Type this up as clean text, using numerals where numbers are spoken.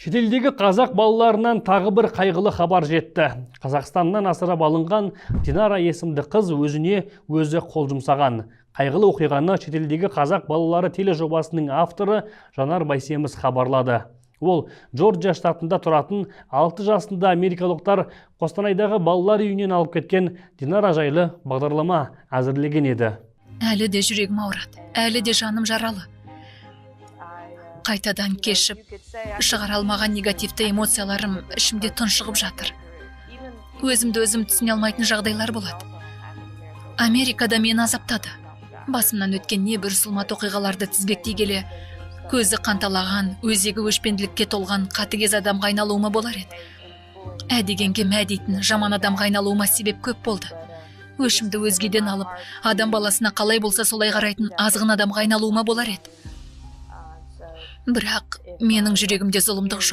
Шетелдегі қазақ балаларынан тағы бір қайғылы хабар жетті. Қазақстаннан асырап алынған Динара есімді қыз өзіне өзі қол жұмсаған. Қайғылы оқиғаны «Шетелдегі қазақ балалары» тележобасының авторы Жанар Байсеміз хабарлады. Ол Джорджия штатында тұратын 6 жасында америкалықтар Қостанайдағы балалар үйінен алып кеткен Динара жайлы бағдарлама әзірлеген еді. Әлі де жүрегім ауырады, әлі де жаным жаралы. Қайтадан кешіп шығара алмаған негативті эмоцияларым ішімде тұншығып жатыр. Өзімді өзім түсіне алмайтын жағдайлар болады. Америкада мені азаптады. Басымнан өткен небір зұлмат оқиғаларды тізбектей келе, көзі қанталаған, өзегі өшпенділікке толған қатыгез адамға айналуыма болар еді. Ә дегенге мә дейтін жаман адамға айналуыма себеп көп болды. Өшімді өзгеден алып, адам баласына қалай болса солай қарайтын азғын адамға айналуыма болар еді. Бірақ менің жүрегімде зұлымдық жоқ.